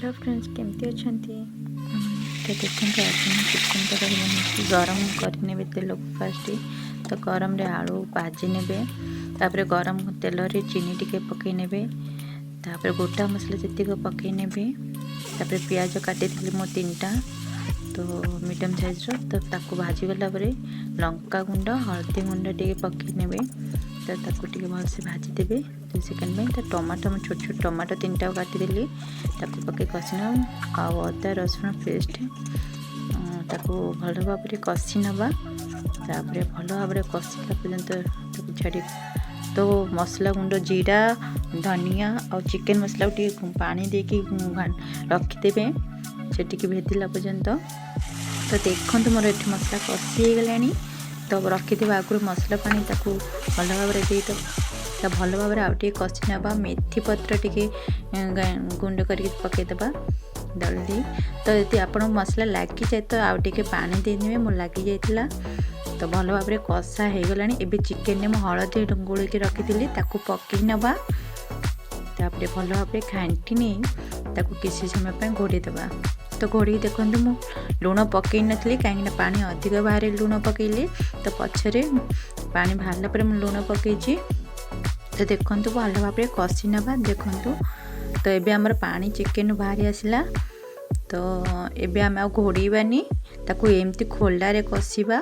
Hello friends, କେମିତି ଅଛନ୍ତି? ତ ଦେଖନ୍ତୁ, ଆଜି ମୁଁ ଚିକେନ୍ ତରକାରୀ ବନେଇଛି। ଗରମ କରିନେବେ ତେଲକୁ ଫାଷ୍ଟ। ତ ଗରମରେ ଆଳୁ ଭାଜି ନେବେ। ତାପରେ ଗରମ ତେଲରେ ଚିନି ଟିକେ ପକାଇ ନେବେ। ତାପରେ ଗୋଟା ମସଲା ଯେତିକ ପକାଇ ନେବେ। ତାପରେ ପିଆଜ କାଟିଥିଲି ମୁଁ ତିନିଟା, ତ ମିଡ଼ିୟମ୍ ସାଇଜ୍ର। ତ ତାକୁ ଭାଜିଗଲା ପରେ ଲଙ୍କା ଗୁଣ୍ଡ, ହଳଦୀ ଗୁଣ୍ଡ ଟିକେ ପକାଇ ନେବେ। ତ ତାକୁ ଟିକେ ଭଲସେ ଭାଜିଦେବେ 2 ସେକେଣ୍ଡ ପାଇଁ। ତ ଟମାଟୋ, ମୁଁ ଛୋଟ ଛୋଟ ଟମାଟୋ ତିନିଟାକୁ କାଟିଦେଲି, ତାକୁ ପକାଇ କଷି ନେବା। ଆଉ ଅଦା ରସୁଣ ପେଷ୍ଟ, ତାକୁ ଭଲ ଭାବରେ କଷି ନେବା। ତାପରେ ଭଲ ଭାବରେ କଷିଲା ପର୍ଯ୍ୟନ୍ତ ତାକୁ ଛାଡ଼ି, ତ ମସଲା ଗୁଣ୍ଡ, ଜିରା, ଧନିଆ ଆଉ ଚିକେନ୍ ମସଲାକୁ ଟିକେ ପାଣି ଦେଇକି ରଖିଦେବେ, ସେ ଟିକେ ଭେଦିଲା ପର୍ଯ୍ୟନ୍ତ। ତ ଦେଖନ୍ତୁ, ମୋର ଏଠି ମସଲା କଷି ହେଇଗଲାଣି। ତ ରଖିଥିବା ଆଗରୁ ମସଲା ପାଣି, ତାକୁ ଭଲ ଭାବରେ ଦେଇଦେବ। ତ ଭଲ ଭାବରେ ଆଉ ଟିକେ କଷି ନେବା। ମେଥି ପତ୍ର ଟିକେ ଗୁଣ୍ଡ କରିକି ପକାଇଦେବା ଜଲ୍ଦି। ତ ଯଦି ଆପଣଙ୍କୁ ମସଲା ଲାଗିଯାଏ, ତ ଆଉ ଟିକେ ପାଣି ଦେଇଦେବେ। ମୁଁ ଲାଗିଯାଇଥିଲା। ତ ଭଲ ଭାବରେ କଷା ହେଇଗଲାଣି। ଏବେ ଚିକେନରେ ମୁଁ ହଳଦୀ ଗୋଳେଇକି ରଖିଥିଲି, ତାକୁ ପକାଇ ନେବା। ତାପରେ ଭଲ ଭାବରେ ଘାଣ୍ଟି ନେଇ ତାକୁ କିଛି ସମୟ ପାଇଁ ଘୋଡ଼େଇ ଦେବା। ତ ଘୋଡ଼େଇକି ଦେଖନ୍ତୁ, ମୁଁ ଲୁଣ ପକାଇ ନଥିଲି, କାହିଁକିନା ପାଣି ଅଧିକ ବାହାରେ ଲୁଣ ପକାଇଲି। ତ ପଛରେ ପାଣି ବାହାରିଲା ପରେ ମୁଁ ଲୁଣ ପକାଇଛି। ତ ଦେଖନ୍ତୁ, ଭଲ ଭାବରେ କଷି ନେବା। ଦେଖନ୍ତୁ, ତ ଏବେ ଆମର ପାଣି ଚିକେନରୁ ବାହାରି ଆସିଲା। ତ ଏବେ ଆମେ ଆଉ ଘୋଡ଼େଇବାନି, ତାକୁ ଏମିତି ଖୋଲାରେ କଷିବା।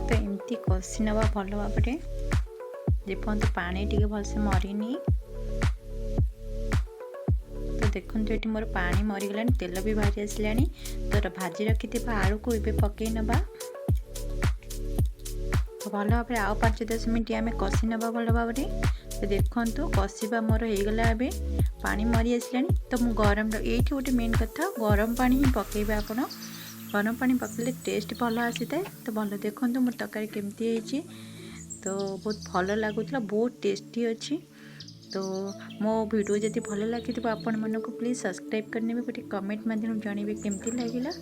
ତ ଏମିତି କଷି ନେବା ଭଲ ଭାବରେ, ଯେପର୍ଯ୍ୟନ୍ତ ପାଣି ଟିକେ ଭଲସେ ମରିନି। ତ ଦେଖନ୍ତୁ, ଏଠି ମୋର ପାଣି ମରିଗଲାଣି, ତେଲ ବି ବାହାରି ଆସିଲାଣି। ତ ଭାଜି ରଖିଥିବା ଆଳୁକୁ ଏବେ ପକାଇ ନେବା। ତ ଭଲ ଭାବରେ ଆଉ 5-10 ମିନିଟ୍ ଆମେ କଷି ନେବା ଭଲ ଭାବରେ। ତ ଦେଖନ୍ତୁ, କଷିବା ମୋର ହେଇଗଲା। ଏବେ ପାଣି ମରି ଆସିଲାଣି। ତ ମୁଁ ଗରମ, ଏଇଠି ଗୋଟେ ମେନ୍ କଥା, ଗରମ ପାଣି ହିଁ ପକାଇବେ ଆପଣ। ଗରମ ପାଣି ପକାଇଲେ ଟେଷ୍ଟ ଭଲ ଆସିଥାଏ। ତ ଭଲ ଦେଖନ୍ତୁ, ମୋର ତରକାରୀ କେମିତି ହେଇଛି। ତ ବହୁତ ଭଲ ଲାଗୁଥିଲା, ବହୁତ ଟେଷ୍ଟି ଅଛି। ତ ମୋ ଭିଡ଼ିଓ ଯଦି ଭଲ ଲାଗିଥିବ ଆପଣମାନଙ୍କୁ, ପ୍ଲିଜ୍ ସବସ୍କ୍ରାଇବ୍ କରିନେବେ। ଗୋଟେ କମେଣ୍ଟ ମାଧ୍ୟମରେ ଜଣାଇବେ କେମିତି ଲାଗିଲା।